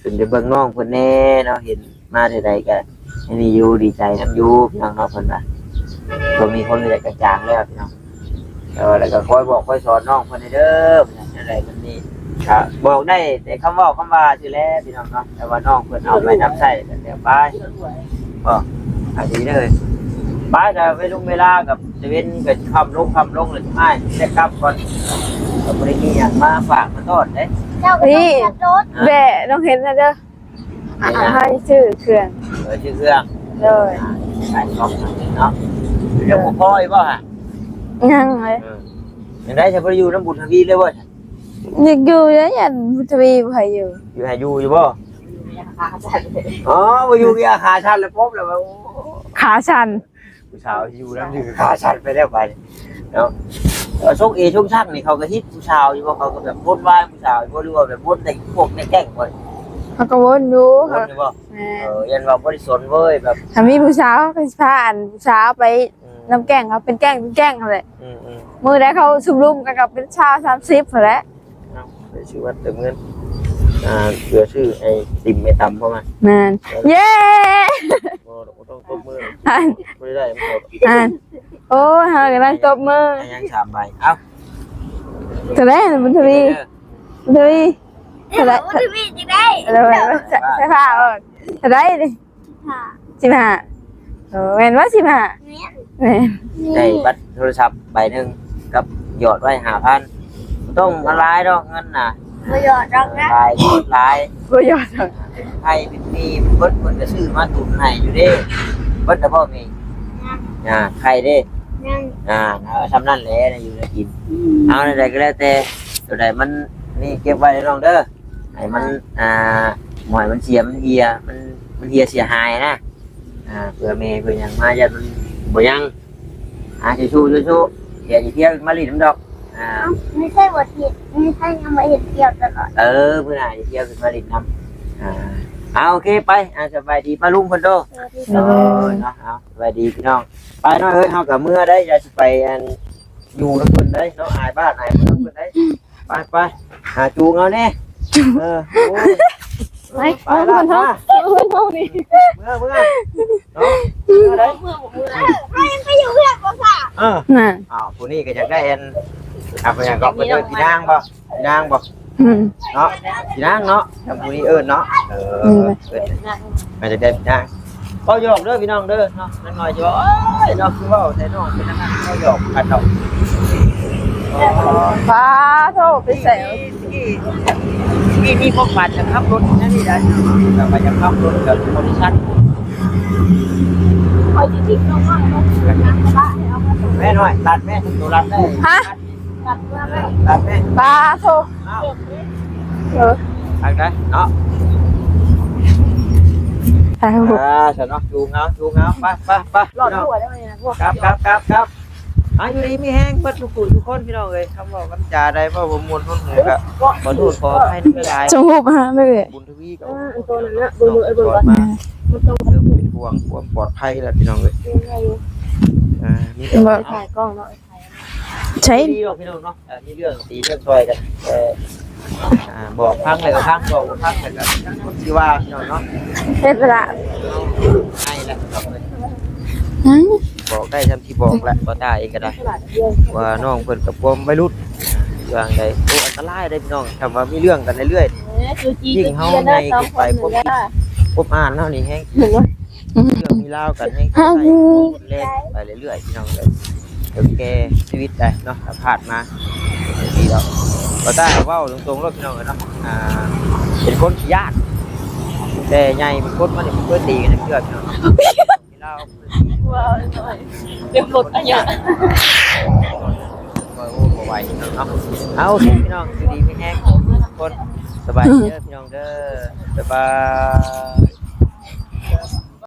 ຂຶ້ນໄປເບິ່ງນ້ອງເພິ່ນແດ່ເນາະ ເຫັນມາເທື່ອໃດກໍຍັງດີຢູ່ ດີໃຈນຳຢູ່ ພີ່ນ້ອງເນາະ ເພິ່ນວ່າບໍ່ມີຄົນເລີຍ ກະຈາງແລ້ວພີ່ນ້ອງ ແຕ່ວ່າແລ້ວກໍຄອຍບອກຄອຍສອນນ້ອງເພິ່ນແດ່ເດີ ແນວໃດມັນນີ້ ກໍບອກໄດ້ແຕ່ຄຳເວົ້າຄຳວ່າຊື່ແຫຼະພີ່ນ້ອງເນາະ ແຕ່ວ່ານ້ອງເພິ່ນເອົາໄປນຳໃຊ້ກໍແລ້ວໄປ ບໍ່ ອັນນີ້ເດີ ໄປກໍເວລົງເວລາກັບ ຕາເວັນກໍຄ່ຳລົງ ຄ່ຳລົງແລ້ວອ້າຍແຕ່ກັບກ່ອນ ກໍບໍ່ໄດ້ມີຫຍັງມາຝາກມາຕ້ອນເດ້ ເຈົ້າກໍຕ້ອງຂັບລົດ ແບະ ຕ້ອງເຫັນນະເດີ ເປັນຫຍັງ? ໃຫ້ຊື້ເຄື່ອງ ເອີ ຊື້ເຄື່ອງ ໂດຍ ອ່າ ຂາຍຂອງເນາະ ຍັງບໍ່ພໍອີກບໍ່ຫະ? ຍັງເລີຍ ເອີ ຈັ່ງໃດ ຈະບໍ່ໄດ້ຢູ່ນຳບຸນທະວີເລີຍບໍ່? ຢາກຢູ່ເດ້ ຢ້ານບຸນທະວີບໍ່ໃຫ້ຢູ່ ຢູ່ໃຫ້ຢູ່ຢູ່ບໍ່? ອໍ ບໍ່ຢູ່ກໍຢາກຂາສັ່ນແລ້ວ ປົບແລ້ວ ຂາສັ່ນ ຜູ້ສາວຢູ່ນຳນີ້ກໍຂາສັ່ນໄປແລ້ວບາດນີ້ເນາະ ເອີ ຊົງເອຊົງຊັກນີ້ ເຂົາກໍຮິດຜູ້ສາວຢູ່ບໍ່? ເຂົາກໍແບບວົນວາຍຜູ້ສາວຢູ່ບໍ່ ຫຼືວ່າແບບວົນແຕ່ພວກໃນແກ້ງບໍ່? ເຂົາກໍວົນຢູ່ ວົນຢູ່ບໍ່? ແມ່ນ ເອີ ຢ້ານວ່າບໍ່ໄດ້ສົນເວີຍ ແບບ ຖ້າມີຜູ້ສາວເຂົາກໍຊິພາອັນຜູ້ສາວໄປ ອືມ ນຳແກ້ງເຂົາ ເປັນແກ້ງເປັນແກ້ງຫັ້ນແຫຼະ ອືມໆ ມື້ໃດເຂົາຊຸມລຸມກັນກໍເປັນຊາວ ສາມສິບຫັ້ນແຫຼະ ເອົາ ໄປຊື້ວັດເຕີມເງິນ ອ່າ ເພື່ອຊື້ໄອຕິມໄອຕຳພວກນັ້ນ ແມ່ນ ເອີ ເຢ້ ບໍ່ ບໍ່ຕ້ອງຕົບມື ອັນ ບໍ່ໄດ້ໄດ້ ມັນຕົບ ອັນ ໂອ້ຍ ເຮົາກຳລັງຕົບມື ຍັງສາມໃບ ເອົ້າ ເທົ່າໃດບຸນທະວີ? ເດີ ບຸນທະວີ ເທົ່າໃດ? ບຸນທະວີຈັ່ງໃດ? ເອີ ໃສ່ຜ້າກ່ອນ ເທົ່າໃດນີ້? ສິບຫ້າ ສິບຫ້າ ໂອ້ ແມ່ນບໍ່ ສິບຫ້າ? ແມ່ນ ແມ່ນ ໄດ້ບັດໂທລະສັບໃບໜຶ່ງກັບຢອດໄວ້ຫ້າພັນ ບໍ່ຕ້ອງມາຫຼາຍດອກເງິນນະ ບໍ່ຢອດດອກນະ ຫຼາຍ ຫຼາຍ ບໍ່ຢອດດອກ ໄຂ່ເປັນໝີ່ເບິດ ເພິ່ນກໍຊື້ມາຕຸນໃຫ້ຢູ່ເດ້ ເບິດແລ້ວບໍ່ໝີ່? ຍັງ ອ່າ ໄຂ່ເດ້? ຍັງ ອ່າ ເອົາຊ່ຳນັ້ນແຫຼະ ແນວຢູ່ແນວກິນ ອືມ ເອົາແນວໃດກໍແລ້ວແຕ່ ຕົວໃດມັນນີ້ເກັບໄວ້ເດີນ້ອງເດີ ໃຫ້ມັນ ອ່າ ບໍ່ໃຫ້ມັນເສຍ ມັນເຫື່ອ ມັນ ມັນເຫື່ອເສຍຫາຍນະ ອ່າ ເພື່ອແມ່ເພື່ອຫຍັງມາ ຢ້ານມັນບໍ່ຍັງ ອ່າ ສູ້ໆ ສູ້ໆ ດຽວຊິທ່ຽວມາຫຼິ້ນນຳດອກ ອ່າ ເອົ້າ ມີໃຜບໍ່ທ່ຽວ ມີໃຜຍັງບໍ່ເຫັນທ່ຽວຕະຫຼອດ ເອີ ມື້ໜ້າຊິທ່ຽວຂຶ້ນມາຫຼິ້ນນຳ ອ່າ ເອົາ ໂອເຄ ໄປ ອ່າ ສະບາຍດີປ້າລຸງເພິ່ນໂຕ ສະບາຍດີ ເອີ ເນາະ ເອົາ ສະບາຍດີພີ່ນ້ອງ ໄປເນາະ ເຮີ້ຍ ເຮົາກໍເມືອໄດ໋ ຢ່າຊິໄປ ອັນ ຢູ່ນຳເພິ່ນໄດ໋ເນາະ ອາຍບ້ານອາຍເມືອເພິ່ນໄດ໋ ໄປ ໄປ ຫາຈູງເອົາແດ່ ເອີ ໂອ້ຍ ໄປ ໄປລະ ເພິ່ນເຮົາ ເພິ່ນເຮົານີ້ ເມືອ ເມືອ ເນາະ ເມືອໄດ໋ ໄປ ໄປຢູ່ເຮືອນບໍ່ຊະ ເອີ ນັ້ນ ອ້າວ ຜູ້ນີ້ກໍຢາກໄດ້ອັນ ອ່າ ເພິ່ນຫຍັງກໍ ເພິ່ນເອີ້ນພີ່ນາງບໍ່ ພີ່ນາງບໍ່ ອືມ ເນາະ ພີ່ນາງເນາະ ທາງຜູ້ນີ້ເອີ້ນເນາະ ເອີ ອືມ ເອີ້ນ ມາຈາກໃດພີ່ນາງ ເວົ້າຫຍອກເດີພີ່ນ້ອງເດີເນາະ ນາງນ້ອຍຈະວ່າ ໂອ້ຍ ເນາະ ຄືເວົ້າແທ້ເນາະ ເປັນອັນນັ້ນ ເວົ້າຫຍອກກັນເນາະ ອໍ ປາໂທ ໄປໃສ ມີ ມີ ມີຄວາມຝັນຈະຂັບລົດແນວນີ້ໄດ໋ ແບບວ່າຈະຂັບລົດແບບບໍລິສັດ ເ ແມ່ນ້ອຍ ຕັດແມ່ ໂຕລັດໄດ້ ຮະ? ຕັດແມ່ ປາໂທ ເອົາ ເອີ ຕັດໄດ້ເນາະ ອ່າ ຊັ້ນເນາະ ຈູງເອົາ ຈູງເອົາ ໄປ ໄປ ໄປ ຫຼອດຫົວໄດ້ໄໝນະ ພວກ ກັບ ກັບ ກັບ ກັບ ອ່າ ຢູ່ດີມີແຮງເບິດທຸກຜູ້ທຸກຄົນ ພີ່ນ້ອງເອີຍ ຄຳເວົ້າຄຳຈາໃດເວົ້າບໍ່ມ່ວນຫົວຫູກະ ຂໍໂທດຂໍອະໄພນຳຫຼາຍໆ ສົ່ງຮູບມາເລີຍ ບຸນທະວີກະ ເອີ ອັນໂຕນັ້ນນະ ເບິ່ງເບິ່ງ ເອີ ເບິ່ງ ເລີ່ມເປັນຫ່ວງຄວາມປອດໄພແລ້ວ ພີ່ນ້ອງເອີຍ ອ່າ ມີແຕ່ ເຫັນບໍ່? ຖ່າຍກ້ອງເນາະ ໃສ ດີເນາະ ພີ່ນ້ອງເນາະ ເອີ ມີເລື່ອງດີເລື່ອງຊ່ອຍກັນ ເອີ ອ່າ ບອກພັງແລ້ວກໍພັງ ບອກບໍ່ພັງແລ້ວກໍຈັກຄົນຊິວ່າ ພີ່ນ້ອງເນາະ ເຮັດລະ ໃຫ້ແລ້ວ ຫຍັງ ບອກໄດ້ຊ່ຳ ຊິບອກແຫຼະ ບໍ່ຕ້າເອງກໍໄດ້ ວ່ານ້ອງເພິ່ນກໍພວມໄວລຸ້ນ ເລື່ອງໃດ ໂອ້ ອັນຕະລາຍເດ້ພີ່ນ້ອງ ຖ້າວ່າມີເລື່ອງກັນເລື້ອຍໆນີ້ ເອີ ຢູ່ຈີ່ ຍິ່ງເຮົາໃຫຍ່ຂຶ້ນໄປ ຄວາມຄິດ ຄວາມອ່ານເຮົານີ້ແຮງ ເລື່ອງມີລາວກັນແຮງ ເຮົາ ແລ່ນໄປເລື້ອຍໆ ພີ່ນ້ອງເອີຍ ເຖິງແກ່ຊີວິດໄດ້ເນາະ ຖ້າພາດມາ ດີດອກ ບໍ່ຕ້າເວົ້າຕົງໆໂລດ ພີ່ນ້ອງເອີຍເນາະ ອ່າ ເປັນຄົນຂີ້ຢ້ານ ແຕ່ໃຫຍ່ເປັນຄົນມານີ້ບໍ່ເຄີຍຕີກັນຈັກເທື່ອ ພີ່ນ້ອງເນາະ ລາວ ເວົ້າໜ້ອຍ ເຕັມລົດອາຍະ ໂອ້ຍ ບໍ່ໄຫວເນາະ ເອົາ ໂອເຄ ພີ່ນ້ອງ ຢູ່ດີມີແຮງທຸກຄົນ ສະບາຍດີເດີ ພີ່ນ້ອງເດີ ບາຍບາຍ.